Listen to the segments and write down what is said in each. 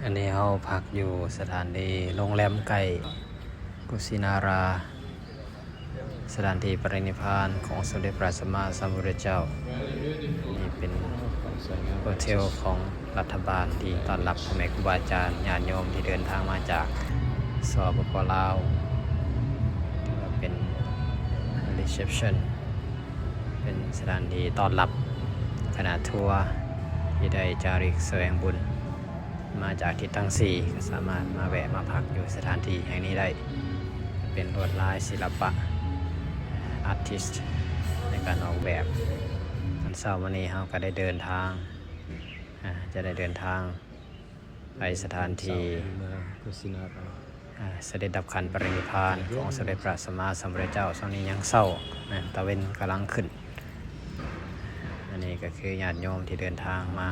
ອັນນີ້ເຮົາພັກຢູ່ສະຖານທີ່ໂຮງແຮມໃກ້ກຸຊິນາລາ ສະຖານທີ່ປະລິນິບພານຂອງສົມເດັດພະສຳມາສຳພຸດທະເຈົ້າ. ນີ້ເປັນໂຮເທວຂອງລັດຖະບານທີ່ຕ້ອນຮັບພໍ່ແມ່ຄູບາອາຈານ ຍາດໂຍມທີ່ເດີນທາງມາຈາກ ສປປ ລາວ ເປັນ reception ເປັນສະຖານທີ່ຕ້ອນຮັບຄະນະທົວທີ່ໄດ້ຈາລິກສະແຫວງບຸນມາຈາກທິດທັງສີ່ ກໍສາມາດມາແວະມາພັກຢູ່ສະຖານທີ່ແຫ່ງນີ້ໄດ້. ເປັນລວດລາຍສິລະປະ artist ໃນການອອກແບບ. ຕອນເຊົ້າມື້ນີ້ເຮົາກໍໄດ້ເດີນທາງ ອາ ຈະໄດ້ເດີນທາງ ໄປສະຖານທີ່ ເມືອງກຸຊິນາລາ ອາ ສະເດັດດັບຂັນປະລິນິບພານຂອງສົມເດັດພະສຳມາສຳພຸດທະເຈົ້າ. ຊ່ວງນີ້ຍັງເຊົ້ານະ ຕາເວັນກຳລັງຂຶ້ນ. ອັນນີ້ກໍຄືຍາດໂຍມທີ່ເດີນທາງມາ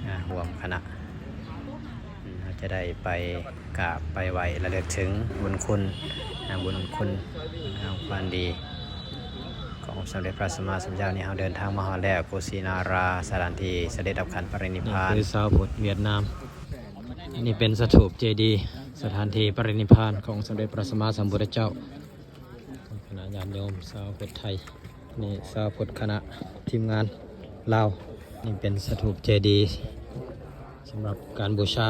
ອາ ຮ່ວມຄະນະ ເຮົາຈະໄດ້ໄປກາບໄປໄຫວ້ລະລຶກເຖິງບຸນຄຸນ ອາ ບຸນຄຸນ ຄວາມດີ ຂອງສົມເດັດພະສຳມາສຳພຸດທະເຈົ້ານີ້. ເຮົາເດີນທາງມາຮອດແລ້ວ ກຸຊິນາລາ ສະຖານທີ່ສະເດັດດັບຂັນປະລິນິບພານ. ນີ້ຄືຊາວພຸດຫວຽດນາມ. ອັນນີ້ເປັນສະຖູບເຈດີ ສະຖານທີ່ປະລິນິບພານຂອງສົມເດັດພະສຳມາສຳພຸດທະເຈົ້າ. ຄະນະຍາດໂຍມຊາວພຸດໄທ ນີ້ຊາວພຸດຄະນະທີມງານລາວ. ນີ້ເປັນສະຖູບເຈດີສຳລັບການບູຊາ.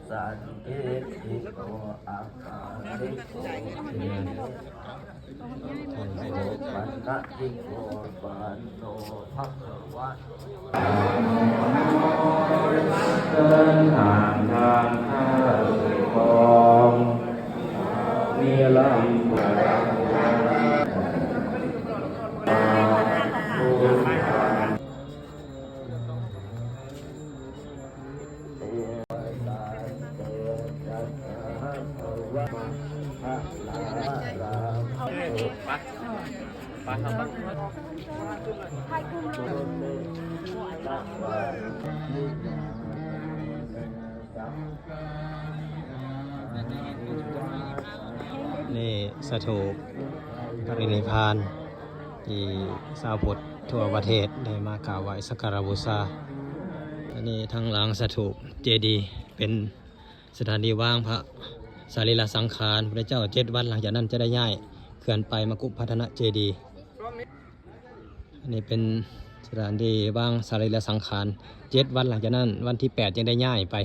ສັນທິฏຖິໂກ ອາກາລິໂກ ເອຫິໂສ ປັນນະທິໂກ ປາໂນ ພະຄະວະໂຕ ເຊີນທ່ານ ທ່ານເຈົ້າຂອງ ມີລຳ ນີ້ສະຖູບປະລິນິບພານ ທີ່ຊາວພຸດທົ່ວປະເທດໄດ້ມາກາບໄຫວ້ສັກກາລະບູຊາ. ອັນນີ້ທາງຫຼັງສະຖູບເຈດີ ເປັນສະຖານທີ່ວາງພະສະລີລະສັງຂານພະພຸດທະເຈົ້າເຈັດວັນ. ຫຼັງຈາກນັ້ນຈະໄດ້ຍ້າຍເຄື່ອນໄປມະກຸພັດທະນະເຈດີ. ອັນນີ້ເປັນສະຖານທີ່ວາງສະລີລະສັງຂານເຈັດວັນ. ຫຼັງຈາກນັ້ນວັນທີແປດຈຶ່ງໄດ້ຍ້າຍໄປ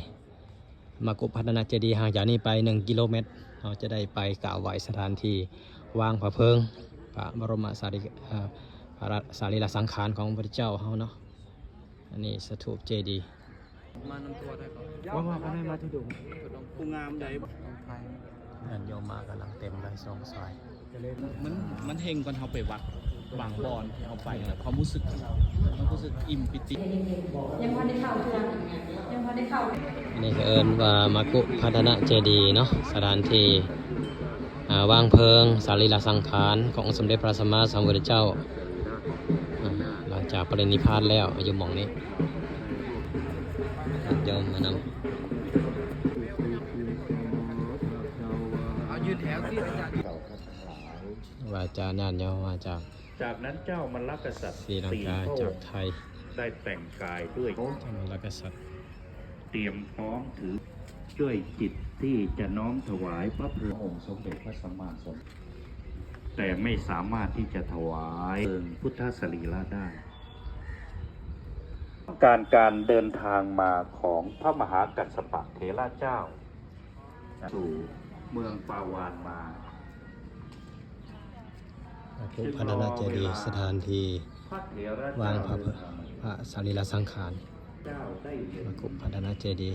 ມະກຸພັດທະນະເຈດີ ຫ່າງຈາກນີ້ໄປໜຶ່ງກິໂລແມັດ. ເຮົາຈະໄດ້ໄປກາບໄຫວ້ສະຖານທີ່ວາງພະເພີງ ພະບໍລົມສາລີ ເອີ ພະສະລີລະສັງຂານຂອງພະພຸດທະເຈົ້າເຮົາເນາະ. ອັນນີ້ສະຖູບເຈດີ. ມານຳຕົວໄດ້ບໍ່? ວ່າ ວ່າບໍ່ໄດ້ມາທຸດົງ. ຜູ້ງາມໃດ? ຍາດໂຍມມາກຳລັງເຕັມເລີຍ ສອງສາຍ. ມັນ ມັນເຮັງກ່ອນເຮົາໄປວັດບາງບ່ອນທີ່ເຮົາໄປແລ້ວ ຄວາມຮູ້ສຶກ ຄວາມຮູ້ສຶກອີ່ມປີຕິ. ຍັງບໍ່ໄດ້ເຂົ້າເທື່ອ ຍັງບໍ່ໄດ້ເຂົ້າ. ອັນນີ້ກໍເອີ້ນວ່າມະກຸພັດທະນະເຈດີເນາະ ສະຖານທີ່ ອາ ວາງເພີງສະລີລະສັງຂານຂອງສົມເດັດພະສຳມາສຳພຸດທະເຈົ້າ ອາ ຫຼັງຈາກປະລິນິບພານແລ້ວ ຢູ່ໝ່ອງນີ້ ຍາດໂຍມມານຳ. ເອົາ ຢືນແຖວຊິອາຈານ. ຄູບາອາຈານ ຍາດໂຍມມາຈາກ ຈາກນັ້ນເຈົ້າມັນລະກະສັດ ສີລັງກາ ສີ່ພະອົງ ຈາກໄທ ໄດ້ແຕ່ງກາຍດ້ວຍ ເຈົ້າມັນລະກະສັດ ຕຽມພ້ອມຖື ດ້ວຍຈິດທີ່ຈະນ້ອມຖວາຍພະເພີງອົງສົມເດັດພະສຳມາສຳພຸດ ແຕ່ໄມ່ສາມາດທີ່ຈະຖວາຍເພີງພຸດທະສະລີລະໄດ້. ການ ການເດີນທາງມາຂອງພະມະຫາກັດສະປະເຖລະເຈົ້າ ສູ່ເມືອງປາວານມາ ອາ ຄຸພັດທະນະເຈດີ ສະຖານທີ່ວາງພະ ພະສະລີລະສັງຂານ. ມະກຸພັດທະນະເຈດີ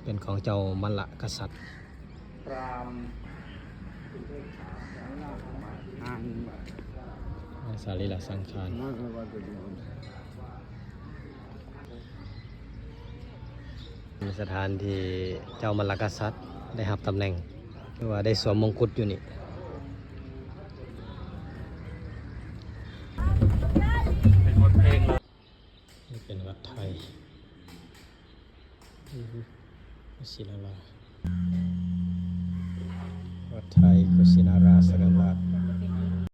ເປັນຂອງເຈົ້າມັນລະກະສັດ. ສະລີລະສັງຂານ ມີສະຖານທີ່ເຈົ້າມັນລະກະສັດໄດ້ຮັບຕຳແໜ່ງ ຫຼືວ່າໄດ້ສວມມົງກຸດຢູ່ນີ້. ເປັນບົດເພງເລີຍ. ນີ້ເປັນວັດໄທ ອື ວະຊິລາລາ ວັດໄທ ກຸຊິນາລາ ສະເຫຼີມລາດ.